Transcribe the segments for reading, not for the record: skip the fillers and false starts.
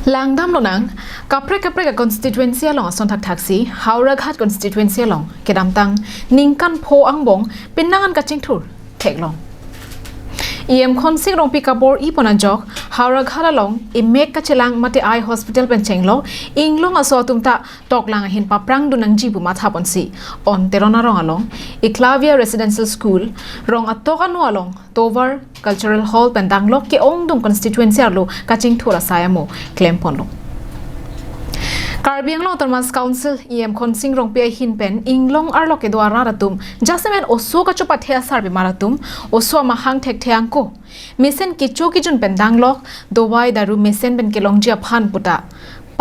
Langdam lonang kapre kapre ka constituency along ason thak thaksi Howraghat constituency along kedamtang ningkan pho angbong pinangan ka chingthur theklong EM khonsing rong pikabor i ponajok Howraghat along imek ka chelang mate eye hospital pen chenglo inglong aso tumta toklang hin paprang dunang jibu matha ponsi on terona rong along Eklavia Residential School rong atokanu along Tovar Cultural Hall pen danglok ke ongdong constituency arlo kaching thura sayamo claim ponlo Karbi Anglong Autonomous Council EM Khonsing rong pe hin pen inglong arlo ke dwara ratum jasemen oso ka chupa thea sarbi maratum oso ma hang thek theang ko mesen ke choki jun pen danglok dowai daru mesen pen kelongjia phan puta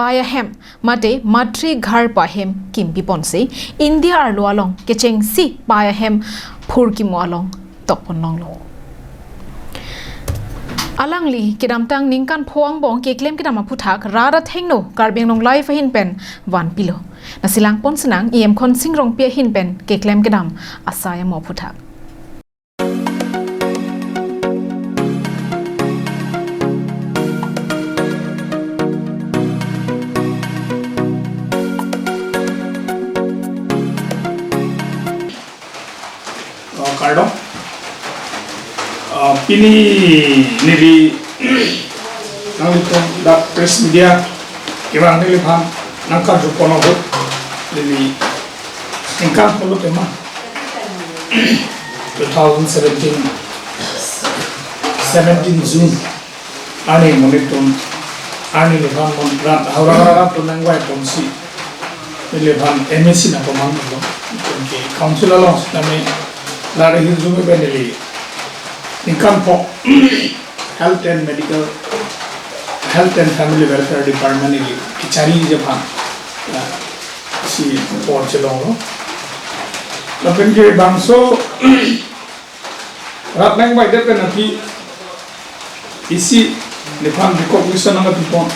paya hem mate matri ghar pa hem kimpi ponse India arlo along ke cheng si paya hem phur ki mo along tokpon long lo alangli kidamtang ningkan phoang bong ke klem kidam aphuthak rara thengno Karbi Anglong life hin pen wan pilo nasilang pon senang EM khonsing rong pia hin pen ke klem kidam asaya mo phuthak. Kardo pini nili nang da press media ibang nili pham nang ka jupono hot nili income polo tema 2017 17 June ani monitum ani lipham mon rat haura rat nang wai ponsi nili pham MSc na pamang lo ki council along nami lare hinzume beneli income for health and medical health and family welfare department ili kichari je bhan si por chelong lo lapen ke bangso rat nang bai de pen api isi lephan recognition anga pipon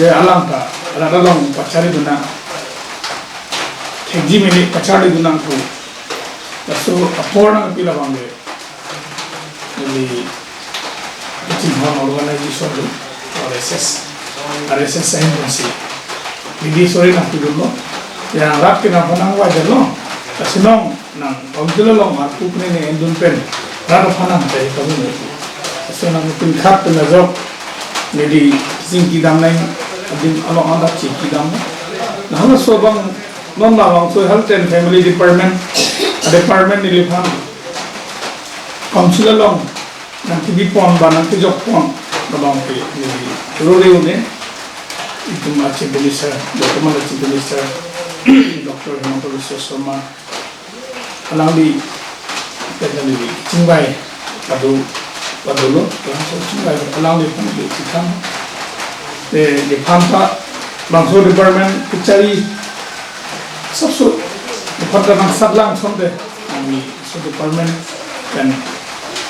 ye alang ta alalong pachari duna thegji mele pachari duna ko so aporna pila bange the Team organization RSS RSS agency Didi sorry nak dulu yang rat kena panang wajar lo kasinong nang pamtilo long aku pun ini endun pen rat panang cari kamu ni so nang pin khat tu nazok nidi sing kidam lain adim along anda cik kidam nah so bang non bang so health and family department department ni lifan council along nanti di pon ba nanti jok pon babang ke ni role une itu macam minister dokumen macam minister Dr. Himanta Biswa Sarma alang di penjali di Cingbai padu padulo langsung Cingbai alang di pun di Cikam de di Pampa bangso department kecari sabso department nang sablang sonde kami so department dan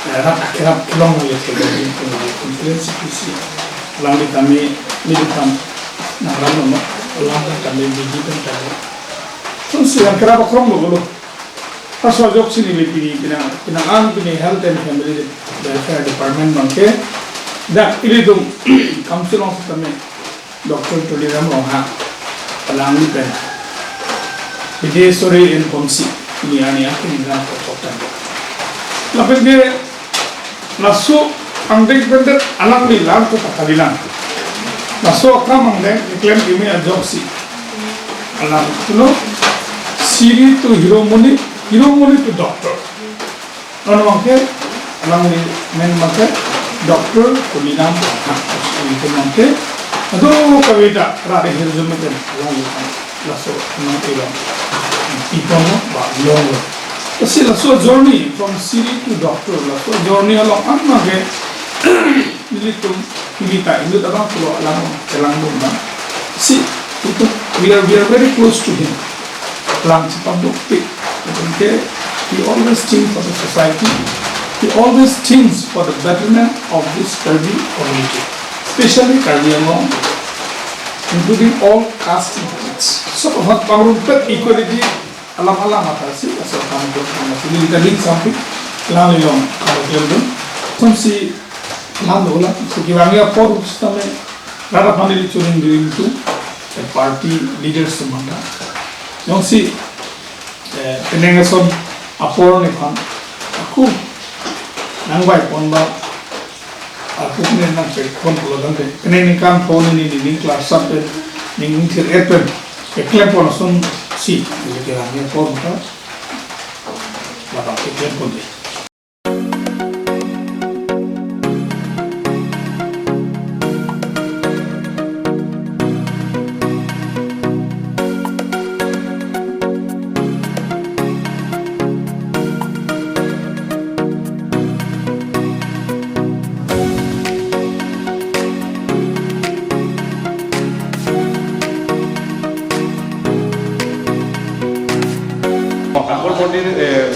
rat akhirat kelong ya sebagai conference PC lalu kami militan nah lalu no lalu kami biji tentang so yang kerap krong lo pasal jok sini lebih pinang pinangan pini health and family welfare department bangke dah ini tu council of kami Dr. Tuliram Roha lalu pen Bidesori in Ponsi ini ani aku ni nak kotak Lapen ke nasu angdek bender alang ni lang ko pakalilang nasu akam angdek claim kimi ajoksi alang tuno siri to hiromoni hiromoni to doctor non mangke alang ni men mangke doctor kulinam itu mangke ado kawita rare hirjume den alang ni nasu mangke lo pipono ba long kasi laso journey from Siri to doctor laso journey along amma ke militum kita itu tabang pulo alam celang bumba si itu we are very close to him lang cepat bukti okay he always thinks for the society, he always thinks for the betterment of this Karbi community, especially Karbi Anglong, including all caste and creeds. So what pangrumpet equality alam alam atasi asal kamu masih di kita link sampai lang long kalau dia belum si lang dola si kiwangi apa rupanya Rara panili churing diring tu party leaders manta yongsi penengason apor ne phan aku nangbai ponba aku ne nang pe khon pulodang te peneng kan phone ni ni class sab pe ning thir epen ekle pon son si le ke rang pon ta ba ekle pon de. মন্দিৰ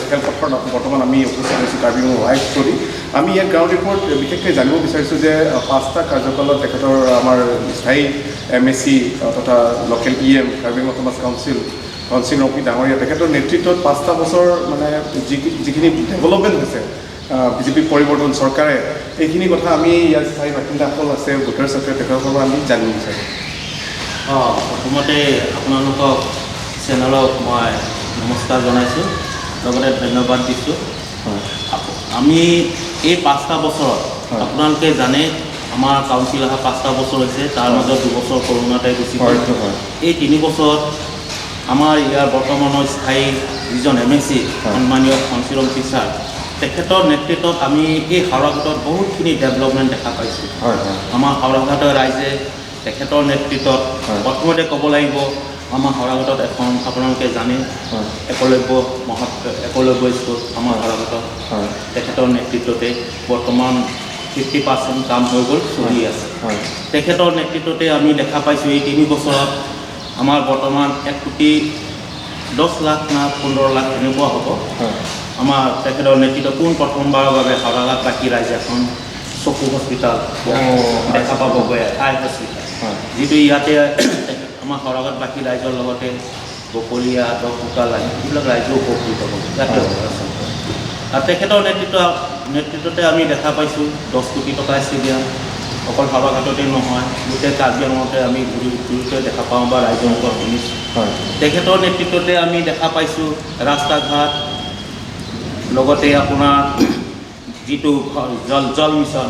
খেলপথাৰত বৰ্তমান আমি উপস্থিত হৈছোঁ Karbi Anglong live through the. আমি ইয়াত ground report বিশেষকৈ জানিব বিচাৰিছোঁ যে 5টা কাৰ্যকালত তেখেতৰ আমাৰ স্থায়ী MAC তথা local EM Karbi Anglong autonomous council Dhansing Rongpi ডাঙৰীয়া, তেখেতৰ নেতৃত্বত 5টা বছৰ মানে যিখিনি ডেভেলপমেণ্ট হৈছে বিজেপি পৰিৱৰ্তন চৰকাৰে, এইখিনি কথা আমি ইয়াৰ স্থায়ী বাসিন্দাসকল আছে, ভোটাৰ্ছ আছে, তেখেতৰ পৰা আমি জানিব বিচাৰিছোঁ। প্ৰথমতে আপোনালোকক চেনেলক মই নমস্কাৰ জনাইছোঁ, লগতে ধন্যবাদ দিছোঁ। আমি এই 5টা বছৰত আপোনালোকে জানে আমাৰ কাউন্সিল অহা 5টা বছৰ হৈছে, তাৰ মাজত 2 বছৰ কৰোণাতে গুচি গ'ল। এই 3 বছৰত আমাৰ ইয়াৰ বৰ্তমানৰ স্থায়ী যিজন MAC সন্মানীয় ধনসিং ৰংপি ছাৰ, তেখেতৰ নেতৃত্বত আমি এই হাওৰাঘাটত বহুতখিনি ডেভেলপমেণ্ট দেখা পাইছোঁ। আমাৰ হাওৰাঘাটৰ ৰাইজে তেখেতৰ নেতৃত্বত প্ৰথমতে ক'ব লাগিব আমাৰ হাওৰাঘাটত এখন আপোনালোকে জানে একলব্য স্কুল আমাৰ হাওৰাঘাটত তেখেতৰ নেতৃত্বতে বৰ্তমান 50% কাম হৈ গ'ল, চলি আছে। তেখেতৰ নেতৃত্বতে আমি দেখা পাইছোঁ এই 3 বছৰত আমাৰ বৰ্তমান 1 কোটি 10 লাখ না 15 লাখ এনেকুৱা হ'ব। আমাৰ তেখেতৰ নেতৃত্ব পোন প্ৰথমবাৰৰ বাবে হাওৰাঘাটবাসী ৰাইজে এখন চকু হস্পিটেল দেখা পাব গৈ, আই হস্পিটেল, যিটো ইয়াতে আমাৰ হাওৰাঘাটবাসী ৰাইজৰ লগতে বকলীয়া, দহোকা লাইন এইবিলাক ৰাইজেও উপকৃত হ'ব ইয়াতে আচলতে। আৰু তেখেতৰ নেতৃত্বতে আমি দেখা পাইছোঁ 10 কোটি টকা ষ্টেডিয়াম অকল হাওৰাঘাটতে নহয় গোটেই কাৰ্বি আংলঙতে আমি ঘূৰি ঘূৰিতে দেখা পাওঁ বা ৰাইজৰ মুখত শুনিছোঁ। তেখেতৰ নেতৃত্বতে আমি দেখা পাইছোঁ ৰাস্তা ঘাট, লগতে আপোনাৰ যিটো জল মিছন,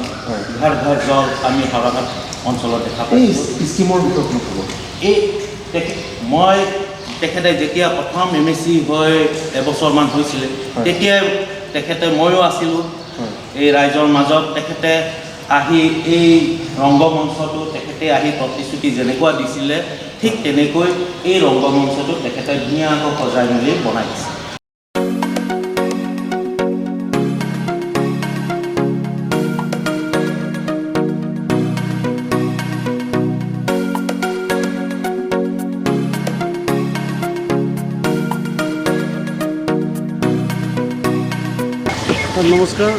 ঘৰ ঘৰ জল আমি হাওৰাঘাট অঞ্চলত দেখা পাইছোঁ। স্কিমৰ বিষয়ে কি ক'ব? এই মই তেখেতে যেতিয়া প্ৰথম MAC হৈ এবছৰমান হৈছিলে তেতিয়াই তেখেতে, ময়ো আছিলোঁ এই ৰাইজৰ মাজত, তেখেতে আহি এই ৰংগমঞ্চটো তেখেতে আহি প্ৰতিশ্ৰুতি যেনেকুৱা দিছিলে ঠিক তেনেকৈ এই ৰংগমঞ্চটো তেখেতে ধুনীয়াকৈ সজাই মেলি বনাই দিছে। নমস্কাৰ।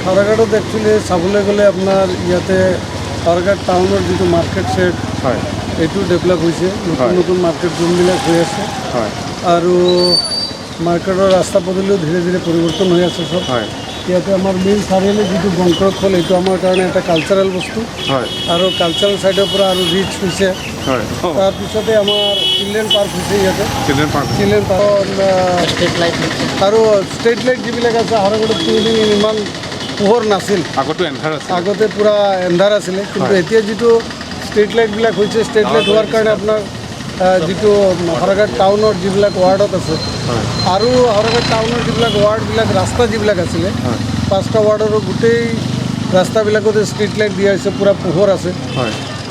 হাওৰাঘাটত একচুৱেলি চাবলৈ গ'লে আপোনাৰ ইয়াতে হাওৰাঘাট টাউনৰ যিটো মাৰ্কেট ছেট এইটো ডেভেলপ হৈছে, নতুন নতুন মাৰ্কেট যোনবিলাক হৈ আছে আৰু মাৰ্কেটৰ ৰাস্তা পদূলিও ধীৰে ধীৰে পৰিৱৰ্তন হৈ আছে চব। ইয়াতে আমাৰ মেইন চাৰিআলি যিটো বংকৰখল, এইটো আমাৰ কাৰণে এটা কালচাৰেল বস্তু আৰু কালচাৰেল ছাইডৰ পৰা আৰু ৰিচ হৈছে। তাৰপিছতে আমাৰ চিলড্ৰেন পাৰ্ক হৈছে ইয়াতে, চিলড্ৰেন পাৰ্ক আৰু ষ্ট্ৰীট লাইট যিবিলাক আছে হাওৰাঘাটত কোনোদিন ইমান পোহৰ নাছিল, আগতে পূৰা এন্ধাৰ আছিলে, কিন্তু এতিয়া যিটো ষ্ট্ৰীট লাইটবিলাক হৈছে, ষ্ট্ৰীট লাইট হোৱাৰ কাৰণে আপোনাৰ যিটো হাওৰাঘাট টাউনৰ যিবিলাক ৱাৰ্ডত আছে আৰু হাওৰাঘাট টাউনৰ যিবিলাক ৱাৰ্ডবিলাক ৰাস্তা যিবিলাক আছিলে 5টা ৱাৰ্ডৰো গোটেই ৰাস্তাবিলাকতে ষ্ট্ৰীট লাইট দিয়া হৈছে, পূৰা পোহৰ আছে।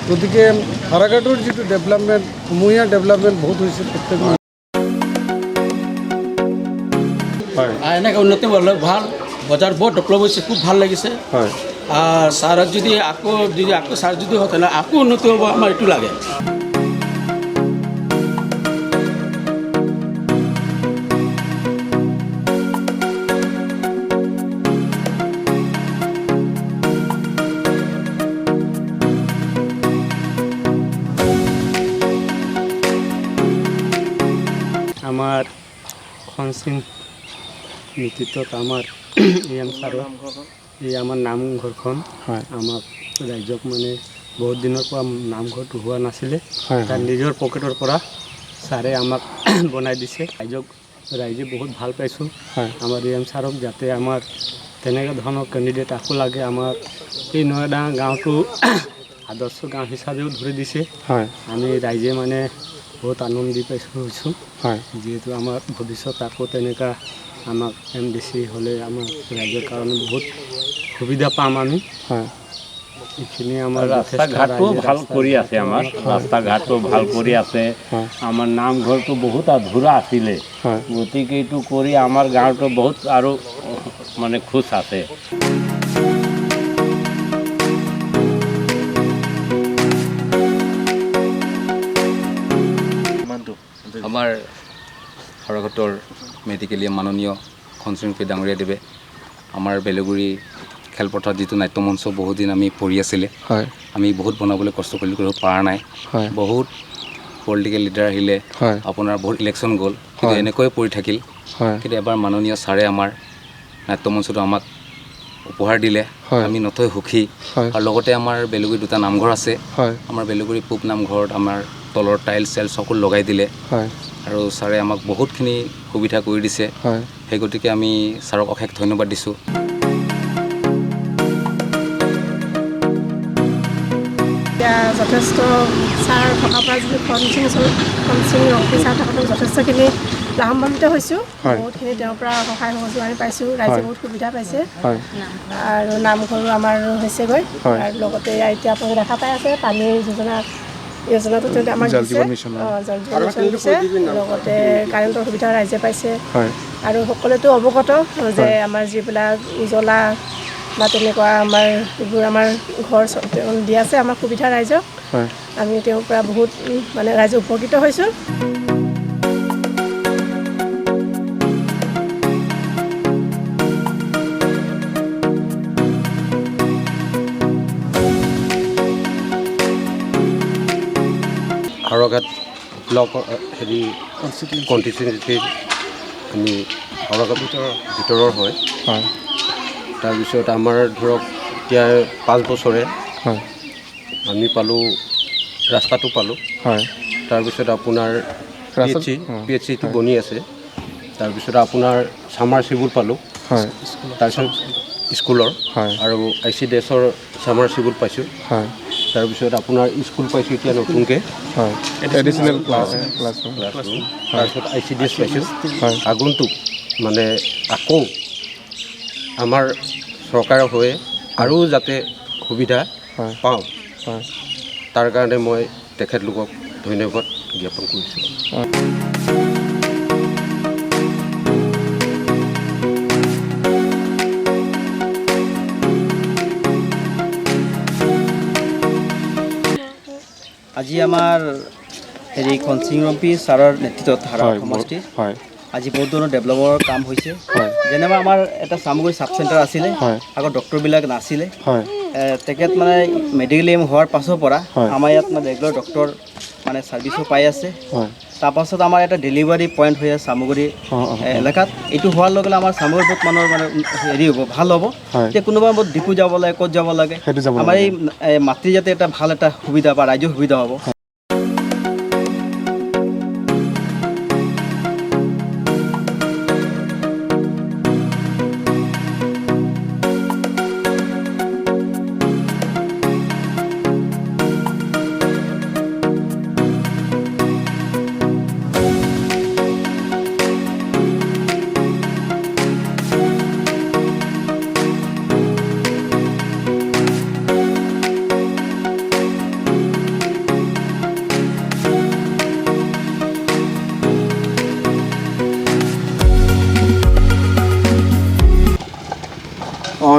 গতিকে হাওৰাঘাটৰ যিটো ডেভেলপমেণ্ট, সমূহীয়া ডেভেলপমেণ্ট বহুত হৈছে প্ৰত্যেক। এনেকৈ উন্নতি হ'লে ভাল, বজাৰ বহুত ডেভেলপ হৈছে, খুব ভাল লাগিছে। ছাৰত যদি আকৌ ছাৰ যদি হয় তেনেহ'লে আকৌ উন্নতি হ'ব, আমাৰ এইটো লাগে। আমাৰ খনসিং নেতৃত্বত আমাৰ এম ছাৰৰ এই আমাৰ নামঘৰখন আমাক ৰাইজক মানে বহুত দিনৰ পৰা নামঘৰটো হোৱা নাছিলে, তাৰ নিজৰ পকেটৰ পৰা ছাৰে আমাক বনাই দিছে। ৰাইজে বহুত ভাল পাইছোঁ আমাৰ ই এম ছাৰক, যাতে আমাৰ তেনেকুৱা ধৰণৰ কেণ্ডিডেট আকৌ লাগে। আমাৰ এই নৈডাঙা গাঁৱটো আদৰ্শ গাঁও হিচাপেও ধৰি দিছে। আমি ৰাইজে মানে বহুত আনন্দিত পাইছোঁ হৈছোঁ, যিহেতু আমাৰ ভৱিষ্যত আকৌ তেনেকুৱা আমাক এম ডি চি হ'লে আমাৰ ৰাইজৰ কাৰণে বহুত সুবিধা পাম আমি। এইখিনি আমাৰ ৰাস্তা ঘাটো ভাল কৰি আছে, আমাৰ ৰাস্তা ঘাটো ভাল কৰি আছে। আমাৰ নামঘৰটো বহুত আধৰুৱা আছিলে, গতিকে এইটো কৰি আমাৰ গাঁৱটো বহুত আৰু মানে খুচ আছে। আমাৰ হাওৰাঘাটৰ মেডিকেলীয় মাননীয় খনসিং ডাঙৰীয়াদেৱে আমাৰ বেলেগুৰি খেলপথাৰত যিটো নাট্যমঞ্চ বহুদিন আমি পৰি আছিলে, আমি বহুত বনাবলৈ কষ্ট কৰিলোঁ, কৰিব পৰা নাই। বহুত পলিটিকেল লিডাৰ আহিলে, আপোনাৰ বহুত ইলেকশ্যন গ'ল, কিন্তু এনেকৈয়ে পৰি থাকিল। কিন্তু এবাৰ মাননীয় ছাৰে আমাৰ নাট্যমঞ্চটো আমাক উপহাৰ দিলে, আমি নথৈ সুখী। আৰু লগতে আমাৰ বেলগুৰি দুটা নামঘৰ আছে, আমাৰ বেলগুৰি পূব নামঘৰত আমাৰ তলৰ টাইলছ চাইলছ সকলো লগাই দিলে আৰু ছাৰে আমাক বহুতখিনি সুবিধা কৰি দিছে। সেই গতিকে আমি ছাৰক অশেষ ধন্যবাদ দিছোঁ। এতিয়া যথেষ্ট ছাৰ থকাৰ পৰা যিটো খনসিং ৰংপি ছাৰ থকাটো যথেষ্টখিনি লাভান্বিত হৈছোঁ। বহুতখিনি তেওঁৰ পৰা সহায় সহযোগ আমি পাইছোঁ, ৰাইজে বহুত সুবিধা পাইছে। আৰু নামঘৰো আমাৰ হৈছেগৈ। আৰু লগতে এতিয়া আপোনালোকে দেখা পাই আছে পানীৰ যোজনাটো তেওঁলোকে আমাক দিছে, জল জীৱন মিছন দিছে, লগতে কাৰেণ্টৰ সুবিধা ৰাইজে পাইছে। আৰু সকলোৱেতো অৱগত যে আমাৰ যিবিলাক উজলা বা তেনেকুৱা আমাৰ এইবোৰ আমাৰ ঘৰ দি আছে আমাৰ সুবিধা ৰাইজক। আমি তেওঁৰ পৰা বহুত মানে ৰাইজে উপকৃত হৈছোঁ। হাওৰাঘাট ব্লক হেৰি কনষ্টিটুৱেঞ্চিৰ আমি হাওৰাঘাট ভিতৰৰ হয়। তাৰপিছত আমাৰ ধৰক এতিয়া 5 বছৰে আমি পালোঁ, ৰাস্তাটো পালোঁ। তাৰপিছত আপোনাৰ পি এইচ চিটো বনি আছে। তাৰপিছত আপোনাৰ ছামাৰ চিবুল পালোঁ, তাৰপিছত স্কুলৰ আৰু I C D এছৰ ছামাৰ চিবুল পাইছোঁ। তাৰপিছত আপোনাৰ স্কুল পাইছোঁ এতিয়া নতুনকৈ, এডিশ্যনেল ক্লাছৰুম। তাৰপিছত I C D S পাইছোঁ। আগন্তুক মানে আকৌ আমাৰ চৰকাৰৰ হৈ আৰু যাতে সুবিধা পাওঁ, তাৰ কাৰণে মই তেখেতলোকক ধন্যবাদ জ্ঞাপন কৰিছোঁ। আজি আমাৰ হেৰি খনসিং ৰংপি ছাৰৰ নেতৃত্বত হাওৰাঘাট সমষ্টিৰ আজি বহুত ধৰণৰ ডেভেলপৰ কাম হৈছে। যেনেবা আমাৰ এটা চামগুৰি চাব চেণ্টাৰ আছিলে, আগৰ ডক্টৰবিলাক নাছিলে। তেখেত মানে মেডিকেল এম হোৱাৰ পাছৰ পৰা আমাৰ ইয়াত মানে ৰেগুলাৰ ডক্টৰ মানে ছাৰ্ভিচো পাই আছে। তাৰপাছত আমাৰ এটা ডেলিভাৰী পইণ্ট হৈ আছে চামগুৰি এলেকাত। এইটো হোৱাৰ লগে লগে আমাৰ চামগুৰি বহুত মানুহৰ মানে হেৰি হ'ব, ভাল হ'ব। এতিয়া কোনোবা বহুত ডিপু যাব লাগে, ক'ত যাব লাগে, আমাৰ এই মাতৃ যাতে এটা ভাল এটা সুবিধা বা ৰাইজৰ সুবিধা হ'ব।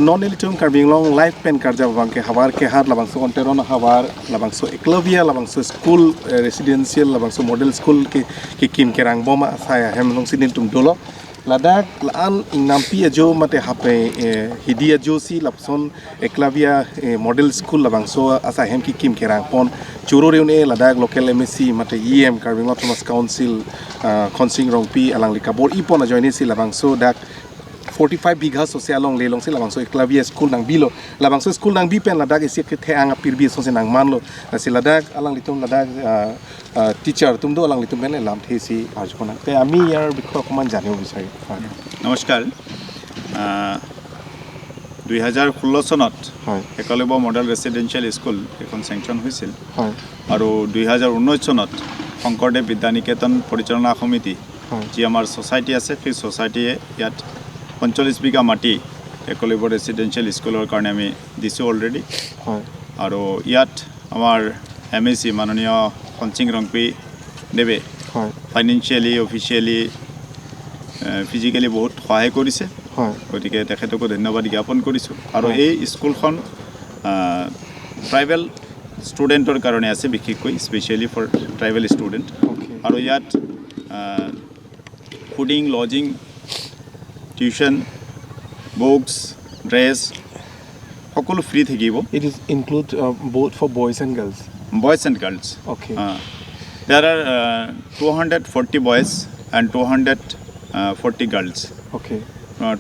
Non elitum karbinglong life pen karja bangke habar ke har labangso onteron habar labangso Eklavya labangso school residential labangso model school ke kim kerang boma saya hemlong sinin tum dolo Ladakh laan ingnampi ajo mate hape hidia josi lapson Eklavya model school labangso asa hem ki kim kerang pon churo reune Ladakh local MSc mate EM Karbing Autonomous Council Khonsing Rongpi alang likabor ipon ajoini si labangso dak 45 bighas so se along le long se labangso Eklavya school nang bilo labangso school nang bi pen Ladakh isi ke the ang pirbi so se nang man lo se Ladakh alang litum Ladakh teacher tum do alang litum pen lam the si arjona তে আমি ইয়াৰ বিষয়ে অকমান জানিব বিচাৰিম। নমস্কাৰ। 2016 চনত Eklavya model residential school এখন sanction হৈছিল আৰু 2019 চনত শংকৰদেৱ বিদ্যানিকেতন পৰিচালনা সমিতি যি আমাৰ ছ'চাইটি আছে, সেই ছ'চাইটিয়ে ইয়াত 45 বিঘা মাটি একলব্য ৰেচিডেঞ্চিয়েল স্কুলৰ কাৰণে আমি দিছোঁ অলৰেডি। আৰু ইয়াত আমাৰ এম এ চি মাননীয় খনসিং ৰংপি দেৱে ফাইনেন্সিয়েলি, অফিচিয়েলি, ফিজিকেলি বহুত সহায় কৰিছে, গতিকে তেখেতকো ধন্যবাদ জ্ঞাপন কৰিছোঁ। আৰু এই স্কুলখন ট্ৰাইবেল ষ্টুডেণ্টৰ কাৰণে আছে, বিশেষকৈ স্পেচিয়েলি ফৰ ট্ৰাইবেল ষ্টুডেণ্ট। আৰু ইয়াত fooding, lodging, tuition, books, dress সকলো ফ্ৰী থাকিব। It is include both for boys and girls? Boys and girls. Okay. There are 240 boys and 240 girls. Okay.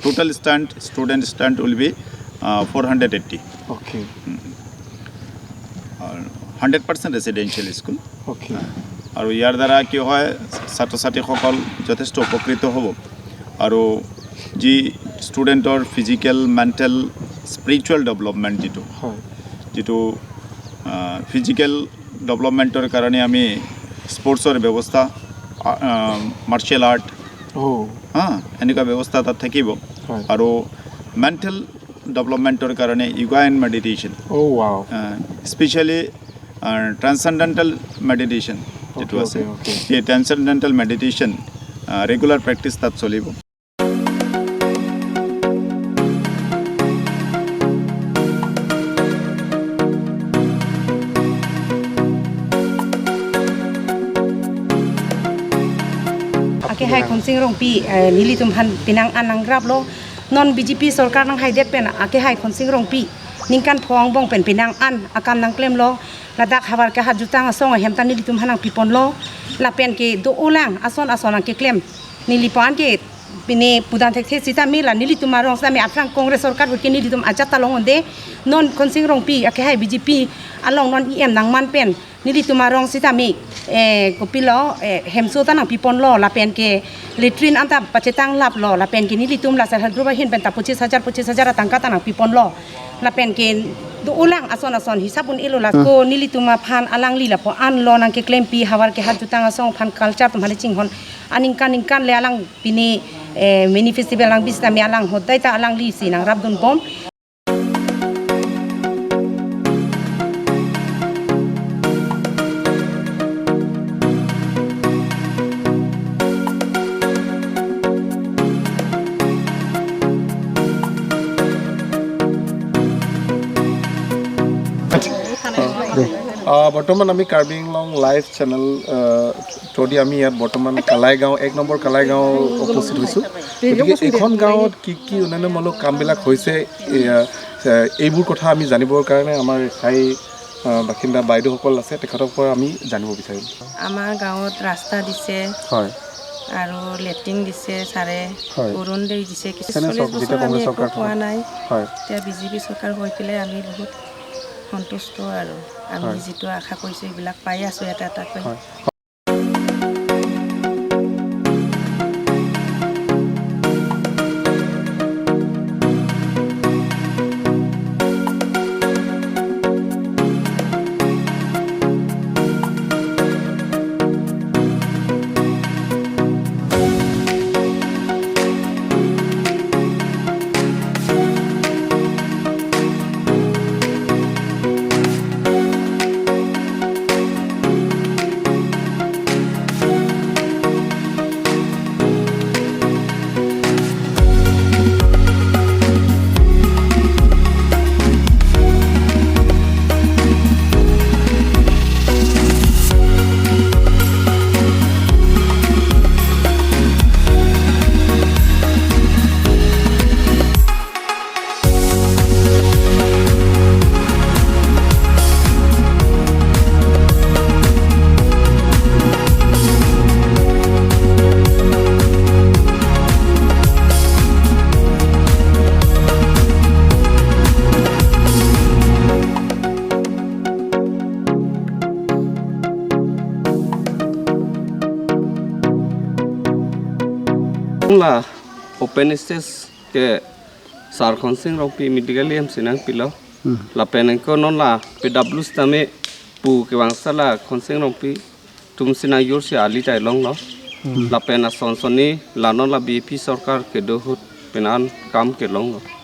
Total student stand will be 480. Okay. 100% residential school. Okay. আৰু ইয়াৰ দ্বাৰা কি হয়, ছাত্ৰ ছাত্ৰীসকল যথেষ্ট উপকৃত হ'ব আৰু যি ষ্টুডেণ্টৰ ফিজিকেল, মেণ্টেল, স্পিৰিচুৱেল ডেভেলপমেণ্ট যিটো ফিজিকেল ডেভেলপমেণ্টৰ কাৰণে আমি স্পৰ্টছৰ ব্যৱস্থা, মাৰ্চিয়েল আৰ্ট, হা, এনেকুৱা ব্যৱস্থা তাত থাকিব। আৰু মেণ্টেল ডেভেলপমেণ্টৰ কাৰণে yoga and meditation, specially transcendental meditation যিটো আছে, সেই ট্ৰান্সেণ্ডেণ্টেল মেডিটেশ্যন ৰেগুলাৰ প্ৰেক্টিছ তাত চলিব। Hai khonsing rong pi nili tum han pinang anang grab lo non BJP sarkar nang hai det pen ake hai khonsing rong pi ningkan phong bong pen pinang an akam nang klem lo Ladakh hawar ke hat jutang asong hem tan nili tum hanang pipon lo la pen ke do ulang ason ason ang ke klem nili pan ke pine pudan thek the sita mi la nili tum arong sa mi afrang Congress sarkar ke nili tum ajat talong onde non khonsing rong pi ake hai BJP along non EM nang man pen nili tum arong sita mi kopilo hemso ta nang pipon lo la pen ke letrin anta pachetang lap lo la pen ke nili tum la sar groba hin pen ta 25000 25000 tangka ta nang pipon lo la pen ke do ulang ason ason hisabun elo la ko nili tuma phan alang li la po an lo nang ke claim pi hawar ke hat jutang asong phan culture tum hale chinghon aning kaning kan le alang pini mini festival ang bisna mi alang hodai ta alang li si nang rabdun bom। বৰ্তমান আমি Karbi Anglong live channel through the আমি ইয়াত বৰ্তমান Kalaigaon 1 number Kalaigaon উপস্থিত হৈছোঁ। গতিকে এইখন গাঁৱত কি কি উন্নয়নমূলক কামবিলাক হৈছে এইবোৰ কথা আমি জানিবৰ কাৰণে আমাৰ স্থায়ী বাসিন্দা বাইদেউসকল আছে, তেখেতৰ পৰা আমি জানিব বিচাৰিম। আমাৰ গাঁৱত ৰাস্তা দিছে আৰু লেট্ৰিন দিছে ছাৰে, অৰুণোদয় দিছে, কিছু 40 বছৰ আমি একো পোৱা নাই। এতিয়া বিজেপি চৰকাৰ হৈ পেলাই আমি বহুত সন্তুষ্ট আৰু আমি যিটো আশা কৰিছোঁ এইবিলাক পাই আছোঁ এটা এটাকৈ। La open stage ke sar Khonsing Rongpi medical em sinang pilo la pen ko non la PW stame pu ke wangsa la Khonsing Rongpi tum sinang yor se ali tai long lo la pen a son soni la non la BP sarkar ke do hut penan kam ke long lo.